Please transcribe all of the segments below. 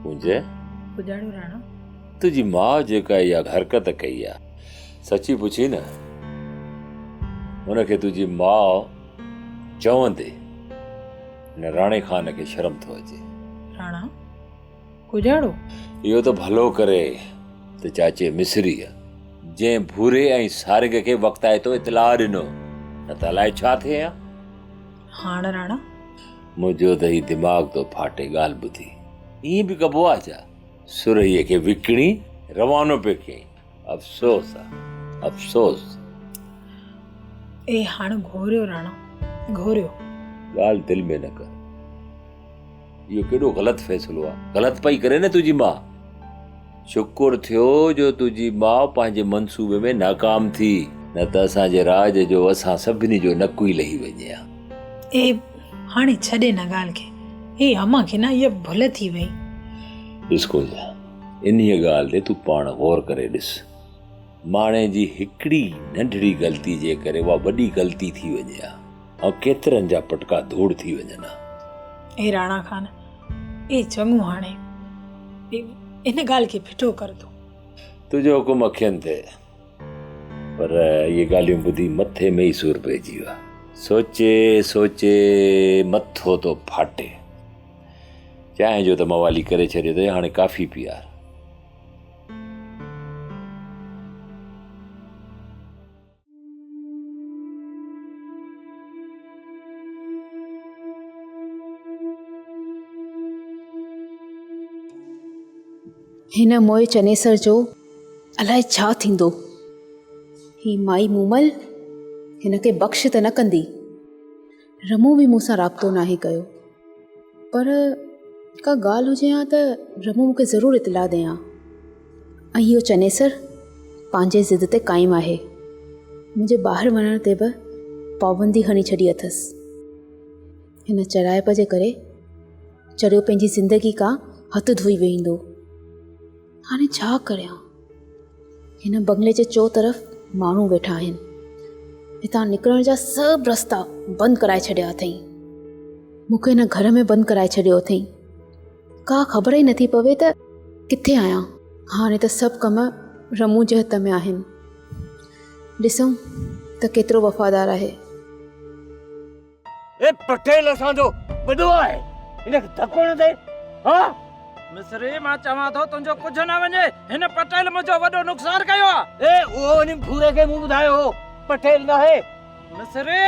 ڪونج. پڄاڻو راڻا. تنهنجي ماء جيڪا اها حرڪت ڪئي آ، سچي پڇين نه، ان کي تنهنجي ماء چوندي هن راڻي خان کي شرم ٿو اچي. راڻا، ڪجاڙو. اهو ته ڀلو ڪري ته چاچي مصريء جنهن ڀوري ۽ سارنگ کي وقتائتو اطلاع ڏنو، نه ته الائي ڇا ٿئي ها. هاڻ راڻا. منهنجو ته هي دماغ ٿو ڦاٽي ڳالهه ٻڌي. ائين به ڪبو آ ڇا؟ سرهيء کي وڪڻي روانو پيو ڪيائين. افسوس آ، افسوس. اي هاڻ گهوريو راڻا، گهوريو. ڳالهه دل ۾ نه ڪر. اهو ڪيڏو غلط فيصلو آ. غلط پئي ڪري نه تنهنجي ماء. شڪر ٿيو جو تنهنجي ماء پنهنجي منصوبي ۾ ناڪام ٿي، نه ته اسان جي راڄ جو اسان سڀني جو نڪ ئي لهي وڃي ها. اي هاڻي ڇڏ ان ڳالهه کي. اي امان کي نه اها ڀل ٿي وئي. ڏس ڪونجا، انهيء ڳالهه تي تون پاڻ غور ڪري ڏس. ماڻهي جي هڪڙي ننڍڙي غلطي جي ڪري اها وڏي غلطي ٿي وڃي ها ۽ ڪيترن جا پٽڪا ڌوڙ ٿي وڃن ها. اي راڻا خان، اي چڱو هاڻي ان ڳالهه کي ڦٽو ڪر تون. تنهنجو حڪم اکين تي. پر اهي ڳالهيون ٻڌي مٿي ۾ ئي سور پئجي ويو. سوچي سوچي مٿو ٿو ڦاٽي. چانهه جو ته موالي ڪري ڇڏيو اٿئي، هاڻي ڪافي پيار. هن موئي چنيسر جو الائي ڇا ٿيندو. هي مائي مومل هن کي بخش ته نه ڪندي. رمون به مون سان رابطو ناهي ڪيو. پر ڪا ڳالهه هجي ها ته رمون مون کي ضرور اطلاع ڏئي ها. ۽ اهو چنيسر پنهنجي ضد تي قائم آهي. منهنجي ٻاهر وڃڻ تي به پابندي هڻي ڇڏي اٿس. هن چرائپ جي ڪري چريو پنهنجي زندگي کان هٿ ڌوئي ويهندو. هاڻي ڇا ڪريان؟ هن بنگلي جي چو طرف ماڻهو ويٺا آهن. هتان نڪرڻ جا سڀ رستا بند ڪرائي ڇڏيا اٿئي. مون کي هن گهر ۾ بند ڪرائي ڇڏيو اٿئي. ڪا خبر ئي نٿي پوي ته ڪٿي آهيان. هاڻي ته سڀ ڪم رمون جي هٿ ۾ آهن. ڏسون ته ڪيترو وفادار آهي. اي پٽيل اسان جو وڏو آهي هن کي ڌڪو نه ڏي ها. مصري مان چوان ٿو تنهنجو ڪجهه نه وڃي هن پٽيل منهنجو وڏو نقصان ڪيو آ. اي اهو ان ڀوري کي مون ٻڌايو هو پٽيل ناهي. مصري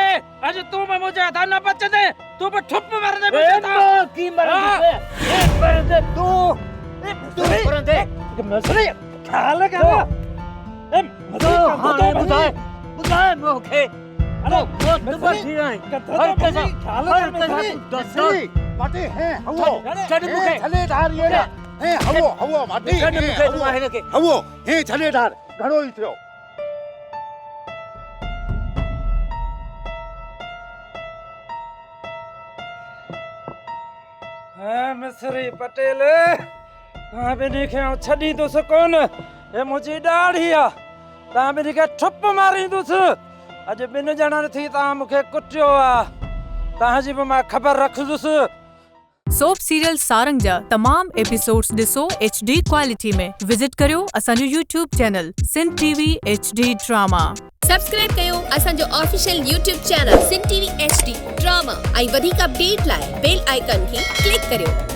اڄ تون به منهنجي هٿان نه بچندين تون به ٺپ مرندين منهنجي هٿان. اي مان ڪي مرندس اي مرندين تون اي تون مرندين. مصري خيال ڪر اي مصري هاڻي ٻڌاء ٻڌاء مون کي. مصري پٽيل توهان ٻنهي کي آئون ڇڏيندس ڪونه هي منهنجي ڏاڙهي آ توهان ٻنهي کي ٺپ ماريندس اڄ ٻن ڄڻن ٿي توهان مون کي ڪٽيو آ، توهان جي به مان خبر رکندس. سوپ سيريل سارنگ جا تمام ايپيسوڊس ڏسو ايڇ ڊي ڪوالٽي ۾ وزٽ ڪريو اسان جو YouTube channel Sindh T V H D drama. Subscribe ڪيو اسان جو official YouTube channel Sindh T V H D drama ۽ وڌيڪ اپڊيٽ لاء بيل آئيڪان کي ڪلڪ ڪريو.